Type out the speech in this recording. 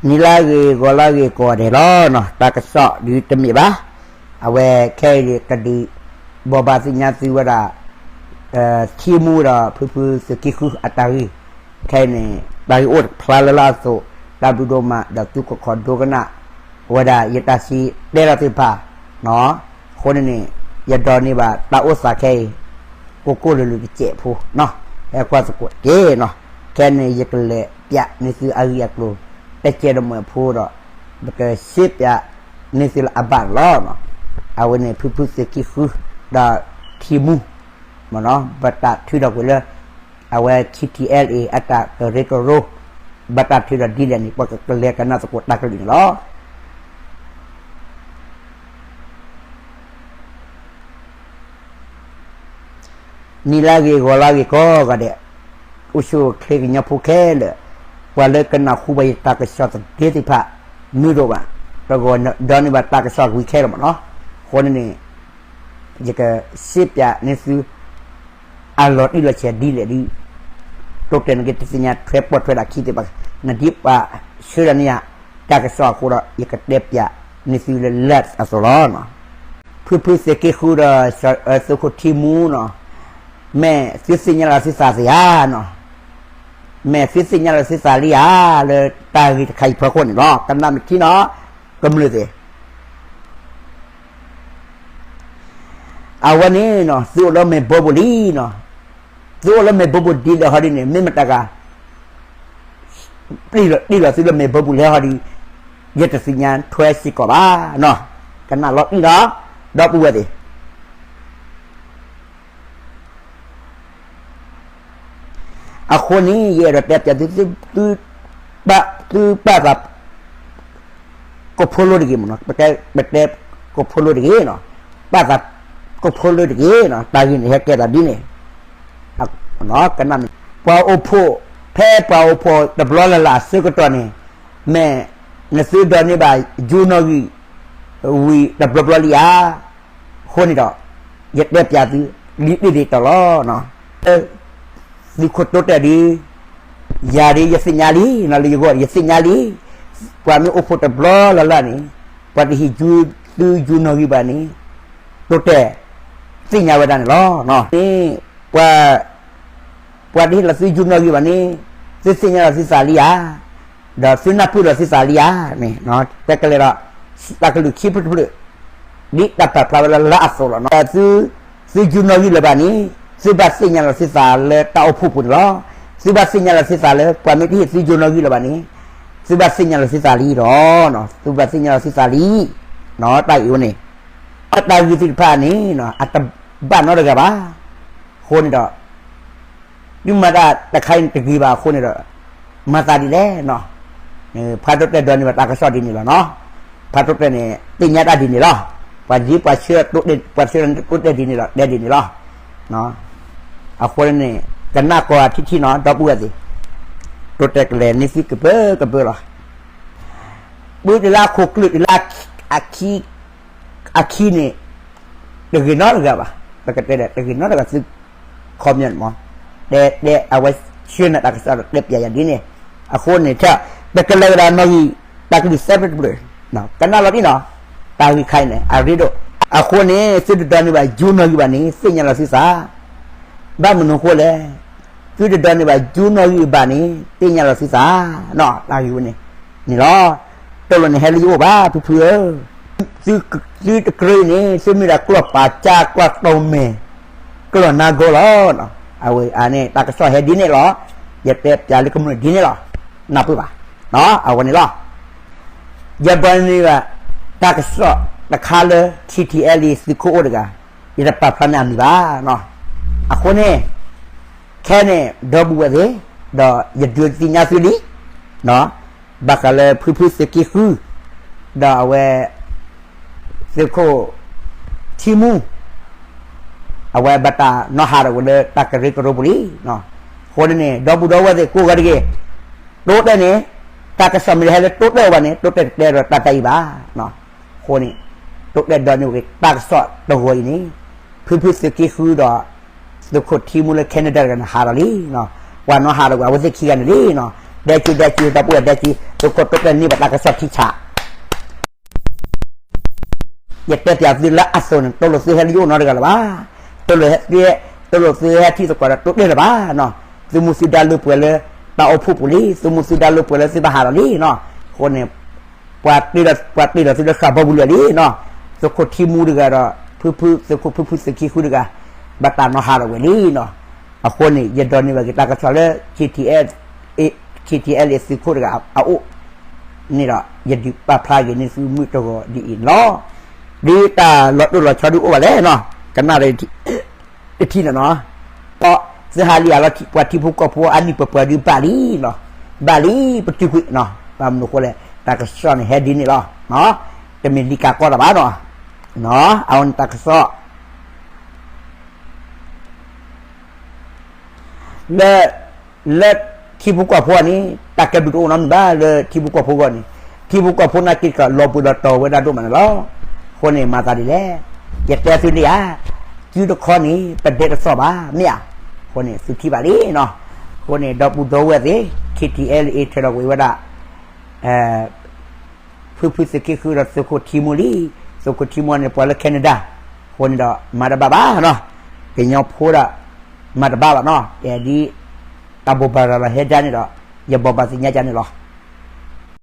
နံၤလၢဂ့ၤ ဂီၤလၢဂ့ၤကိးဂၤဒဲးလီၤ. တၢ်ကစီၣ်ဒုးတမ့ၢ်ဘၣ်, အဝဲခဲအံၤဒုးကဒုး ဘိးဘၣ်သ့ၣ်ညါသုဝဲဒၣ် ထံမူဒီးဖုဖုသုးက့ဃုအတၢ်ဂ့ၢ်, ခဲအံၤန့ၣ် တၢ်ဂ့ၢ်အိၣ်တဖျါလၢ်လၢ်အသိး, တၢ်ဘျုးဒိၣ်မး ဒီးသုကခိးဒိကနၣ်ဝဲဒၣ် ယတၢ်စံးတဲလီၤသ့ၣ်တဖၣ်, အဃိန့ၣ်န့ၣ် ယဒိးန့ၢ်ဘၣ်တၢ်အိၣ်သးခဲအံၤ ကိၢ်ကိၢ်လုာ်လုာ်တစဲးဖိ, ဟဲကွၢ်သကိးတက့ၢ်နီၤ. ခဲအံၤန့ၣ် ယကလဲၤပျးန့ၢ်သုအဂ့ၢ်အကျိၤ တကဲတမံၤဖိဒီး ပကစံးပျးန့ၢ်သုလၢအဘၣ်န့ၣ်လီၤ. အဝဲန့ၣ် ဖုဖုသုးက့ဃု ဒီးထံမူ ဘၣ်တၢ်ထုးထီၣ်ကွံာ်လၢ အဝဲ T T L A အတၢ်ကရၢကရိ ဘၣ်တၢ်ထုးထီၣ်ဒ်လဲၣ်န့ၣ် ပကလဲၤကနၣ်သကိးတၢ်ကလုၢ်န့ၣ်လီၤ. နံၤလၢဂ့ၤ ဂီၤလၢဂ့ၤကိးဂၤဒဲး, အိၣ်ဆူၣ်အိၣ်ချ့ကညီဖိခဲလၢာ်, ပှၤလၢကနၢ်ဟူဘၣ်ယတၢ်ကစီၣ်သ့ၣ်တဖၣ် မုာ်ဒိၣ်ဘၣ်, တဂီၢ်ဒီးန့ၢ်ဘၣ်တၢ်ကစီၣ်ဝံၤခဲလၢာ်မ့ၢ်နီၤ. အဃိန့ၣ်န့ၣ် ယကစံးပျးန့ၢ်သု အလီၤတံၢ်လီၤဆဲးဒ်လဲၣ်ဒ် တိတဲာ်န့ၣ်က့ၤတသ့ၣ်ညါထွဲပီၣ်ထွဲဒၣ်ခံသ့ၣ်တဖၣ်, နဒ်ပှၤဆှၢဒီးန့ၢ်ယၤ တၢ်ကစီၣ်အဃိဒီး ယကတဲပျးန့ၢ်သုလၢလၢအသိးလီၤ. ဖုဖုသုးက့ဃုဒီး သုးခိၣ်ထံမူနီၤ, မ့ၢ်သုသ့ၣ်ညါလီၤသုသးသ့ဧါနီၤ, မ့ၢ်သုသ့ၣ်ညါလီၤသုသးလံဧါ, လၢတၢ်ဂ့ၢ်တခါအံၤဖီခိၣ်န့ၣ်လီၤ. ကနၣ်မ့ၢ်ထံနီၤ, ကမျၢၢ်သ့ၣ် အဝဲန့ၣ်နီၤ သုအိၣ်လၢမဲာ်ဘီပူၤလံနီၤ, သုအိၣ်လၢမဲာ်ဘီပူၤဒ်လဲၣ်ဟီဒ်န့ၣ် မ့ၢ်မတၤဂၤ တ့ၢ်လီၤသုလၢမဲာ်ဘီပူၤလဲၣ်ဟီဒ်, ယတသ့ၣ်ညါထွဲစ့ၢ်ကီးဘၣ်နီၤ, ကနၣ်လီၤတံၢ်နီၤ, ဒီပုၢ်ဝဲၢ်သ့ၣ် အဃိန့ၣ် ယအဲၣ်ဒိးတဲပျးသု, သု, သုပာ်သး ကဖိလၢတဂ့ၤမ့ၢ်နီၤ, ပတဲ ပတဲကဖိလၢတဂ့ၤနီၤ, ပာ်သးကဖိလၢတဂ့ၤနီၤ, တၢ်ဂ့ၢ်န့ၣ်ဟဲကဲသးဒ်န့ၣ်, ကနၣ်မ့ၢ် ပှၤအိၣ်ဖှိၣ် ဖဲပှၤအိၣ်ဖှိၣ်တဘျီလၢ်လၢ်အဆၢကတီၢ်န့ၣ်, မ့ၢ်နသုဒိးန့ၢ်ဘၣ် ယူနီၣ်ဂံၢ် ဝံၤတဘျီဘျီလံဧါ, အဃိန့ၣ်ဒီး ယတဲပျးသု လံတ့ၢ်ဒ်တီၤလီၤ. သုးခိၣ်တိတဲာ်ဒ် ယၤဒ်ယသ့ၣ်ညါလံနီၤ, လၢယဂီၢ်ယသ့ၣ်ညါလံ, ပှၤမ့ၢ်အိၣ်ဖှိၣ်တဘျီလၢ်လၢ်န့ၣ်, ပှၤတဟ့ၣ်ယူ သုယူနီၣ်ဂံၢ်ဘၣ်န့ၣ်, တိတဲာ် သ့ၣ်ညါဝဲဒၣ်န့ၣ်လီၤ. န့ၣ် ပှၤ ပှၤတဟ့ၣ်လီၤသုယူနီၣ်ဂံၢ်ဘၣ်န့ၣ်, သုသ့ၣ်ညါလီၤသုသးလံဧါ, ဒီးသုနၢ်ပၢၢ်လီၤသုသးလံဧါ, တဲကလဲၤဒီး တၢ်ကလုၢ်ခံဖျၢၣ်တဖျၢၣ်, ဒ်တၢ်ပာ်ဖျါဝဲလၢလၢအသိးလီၤ. သု သုယူနီၣ်ဂံၢ်လၢၤဘၣ်န့ၣ်, သုဘၣ်သ့ၣ်ညါလီၤသုသးလၢတၢ်အိၣ်ဖှိၣ်ပူၤန့ၣ်လီၤ. သုဘၣ်သ့ၣ်ညါလီၤသုသးလၢ ပှၤမ့ၢ်တဟ့ၣ်သုယူနီၣ်ဂံၢ်လၢၤဘၣ်န့ၣ်, သုဘၣ်သ့ၣ်ညါလီၤသုသးလံဒီး, သုဘၣ်သ့ၣ်ညါလီၤသုသးလံ, တၢ်အံၤဝဲန့ၣ် တၢ်ဂ့ၢ်သ့ၣ်တဖၣ်န့ၣ် အတဘၣ်နီတဂၤဘၣ်. အဃိန့ၣ်ဒီး ဒုးမၤတၢ်တခါအံၤန့ၣ်တဂ့ၤဘၣ်အဃိန့ၣ်ဒီး မၤသးဒ်လဲၣ်နီၤ. ဖါတိတဲာ်ဒိးန့ၢ်ဘၣ်တၢ်ကစီၣ်ဒ်န့ၣ်လီၤနီၤ. ဖါတိတဲာ်န့ၣ် သ့ၣ်ညါတၢ်ဒ်န့ၣ်လီၤ. ပှၤဒ်ပှၤဆှၢ ပှၤဆှၢတိတဲာ်ဒ်န့ၣ်လီၤ တဲဒ်န့ၣ်လီၤ. အဃိန့ၣ် ကနၣ်ကိးဂၤထံထံနီၤ ဒီပုၢ်ဝဲၢ်သ့ၣ်, တိတဲာ်ကလဲၤန့ၢ်သုကပၢကပၢလီၤ. ပုၢ်တလၢအခိၣ်ကျၢၢ်တလၢအခံ အခံန့ၣ် တဂ့ၤနီတဂၤဘၣ်. ပကတဲဒီး တဂ့ၤနီတဂၤသု ခီပညီန့ၣ်မး တဲတဲအဝဲဆှၢနၤတၢ်ကစီၣ်ဒီးတဲပျးယၤဒ်န့ၣ်. အဃိန့ၣ် တကလဲၤကဒီးနီၣ်ဂံၢ် တၢ်ကလုၢ်သၢဖျၢၣ်တဖျၢၣ် ကနၣ်လီၤတံၢ်နီၤ. တၢ်ဂ့ၢ်ခါအံၤန့ၣ် အရ့ဒိၣ်. အဃိန့ၣ် သုတဒိးန့ၢ်ဘၣ်ယူနီၣ်ဂံၢ်ဘၣ်န့ၣ် သ့ၣ်ညါလီၤသုသး. ဘၣ်မနုၤအဃိလဲၣ်. သုတဒိးန့ၢ်ဘၣ်ယူနီၣ်ဂံၢ်ဘၣ်န့ၣ် သ့ၣ်ညါလီၤသုသး. တၢ်ဂ့ၢ်ဝဲန့ၣ် န့ၣ်လီၤ. တလိၣ်န့ၣ်ဟဲလၢယအိၣ်ဘၣ် ဖုဖုဧၢ. သုတကြၢးအံၤန့ၣ် သုမ့ၢ်ဒၣ်ကျီၢ်ပာ်ကၢ်ကျီၢ်တီမဲာ် ကျီၢ်နါဂီလီၤ. အဝဲအံၤန့ၣ် တၢ်ကစီၣ်ဟဲဒ်န့ၣ်လီၤ. ယတဲပျးလၢကမျၢၢ်ဒ်န့ၣ်လီၤ. နၢ်ပၢၢ်ဘၣ်. အဝဲန့ၣ်လီၤ. ယဒိးန့ၢ်ဘၣ် တၢ်ကစီၣ်တခါလၢ ထံထံအဲလံ သုးခိၣ်အိၣ်တဂၤ ယတပာ်ဖျါန့ၢ်အမံၤဘၣ်. အဃိန့ၣ် ခဲန့ၣ် ဒီပုၢ်ဝဲၢ်သ့ၣ် ဒီးယဒုးသ့ၣ်ညါသုလံ ဘၣ်ဃးလၢဖုဖုသုးက့ဃု ဒီးအဝဲ သုးခိၣ်ထံမူ အဝဲဘၣ်တၢ်နီၣ်ဟးထီၣ်ကွံာ်လၢတၢ်ကရၢကရိပူၤလံ. အဃိန့ၣ်န့ၣ် ဒီပုၢ်ဒီဝဲၢ်သ့ၣ်ကိးဂၤတဂ့ၤ, တိတဲာ်န့ၣ် တၢ်ကစီၣ်မ့ၢ်တဟဲလၢတိတဲာ်ဘၣ်န့ၣ် တိတဲာ်တတဲဒီးတၢ်တၢ်အံၤဘၣ်. အဃိန့ၣ် တိတဲာ်ဒိးန့ၢ်ဝဲတၢ်ကစီၣ်တဂီၤအံၤန့ၣ် ဖုဖုသုးက့ဃုဒီး သုးခိၣ်ထံမူလၢ Canada တဂၤန့ၣ် ဟးထီၣ်လံ. ပှၤနီၣ်ဟးထီၣ်ကွံာ် အဝဲသ့ၣ်ခံဂၤန့ၣ်လံနီၤ. ဒဲကံ ဒဲကံ ဒီပုၢ်ဝဲၢ်ဒဲကံ သုးခိၣ်တိတဲာ်န့ၢ်ဘၣ်တၢ်ကစီၣ်ထံဆး ယတဲပၠးသုလၢအသိးန့ၣ် တိၢ်လိာ်သုဟဲလၢယအိၣ်နီတဂၤလၢၤဘၣ်. တိၢ်လိာ်သု, တိၢ်လိာ်သုဟဲထံသကိးဒီးတိတဲာ်လၢၤဘၣ်နီၤ. သုမူသုဒါလိာ်ပှဲၤလၢတၢ်အိၣ်ဖှိၣ်ပူၤလံ, သုမူသုဒါလိာ်ပှဲၤလၢသုတၢ်ဟးလီၤလံနီၤ. အဃိန့ၣ် ပှၤတ့ၢ်လီၤ, ပှၤတ့ၢ်လီၤသုလၢဃာ်ဘီပူၤလံလံနီၤ. သုးခိၣ်ထံမူတဂၤဒီး ဖုဖု သုးခိၣ်ဖုဖုသုးက့ဃုတဂၤ ဘၣ်တၢ်နီၣ်ဟးထီၣ်ဝဲလံနီၤ. အဃိန့ၣ် ယဒိးန့ၢ်ဘၣ်က့ၤတၢ်ကစီၣ်လၢ ခ့ထံအဲလ်အ့ သုးခိၣ်တဂၤအအိၣ်န့ၣ်ဒီး ယဒုးပာ်ဖျါက့ၤန့ၢ်သုမုၢ်တဂီၤဒ်အံၤန့ၣ်လီၤ. ဒ်တၢ်လီၤတိၢ်လီၤဆီဒုးအိၣ်ဘၣ်လဲၣ်နီၤ, ကနၣ်တထံၣ်န့ၣ်နီၤ, သုဟးလံဧါလီၤ ပှၤထံဖိကီၢ်ဖိအနံၣ်ပှဲၤပှဲၤဒုးဘၣ်လံလီၤ, ဘၣ်လံပတုာ်ကွံာ်နီၤ. ဘၣ်မနုၤအဃိလဲၣ် တၢ်ကစီၣ်န့ၣ်ဟဲဒ်န့ၣ်လီၤ. တမ့ၢ်လံကၢ်ကီတၢ်ဘၣ်နီၤ, အဝဲန့ၣ်တၢ်ကစီၣ် လၢ, လၢထံဖိကီၢ်ဖိန့ၣ် တၢ်ကဲဘျုးတအိၣ်နီတမံၤဘၣ် လၢထံဖိကီၢ်ဖိအဂီၢ်န့ၣ်, ထံဖိကီၢ်ဖိနာ်က့တကး လီၤပှ့ၤလီၤတီၤဝဲဒၣ်ဒိၣ်မးန့ၣ်လီၤ. အဃိန့ၣ် မၤသးဒ်လဲၣ်, ယတဲသုလံဧါ, စုတခီန့ၣ် ပဒဲတသီၣ်ဘၣ် မ့ၢ်ဧါ. အဃိန့ၣ် သုထံၣ်ဘၣ်လံနီၤ. အဃိန့ၣ် ဒီပုၢ်ဒီဝဲၢ်သ့ၣ် ခ့ထံအဲလ်အ့ ထၢထီၣ်ကွံာ်ဝဲဒၣ် ဖုဖုသုးက့ဃုဒီးသုးခိၣ်ထံမူလံ. သုးခိၣ်ထံမူန့ၣ် ပှၤလၢ Canada, အဃိန့ၣ်ဒီး မၤတဘၣ်ဘၣ်နီၤ, ကညီဖိဒီး မၤတဘၣ်ဘၣ်နီၤ, ကဲဒ် တၢ်ဘိးဘၣ်ရၤလီၤဟဲဒ်န့ၣ်ဒီး ယဘိးဘၣ်သ့ၣ်ညါဒ်န့ၣ်လီၤ.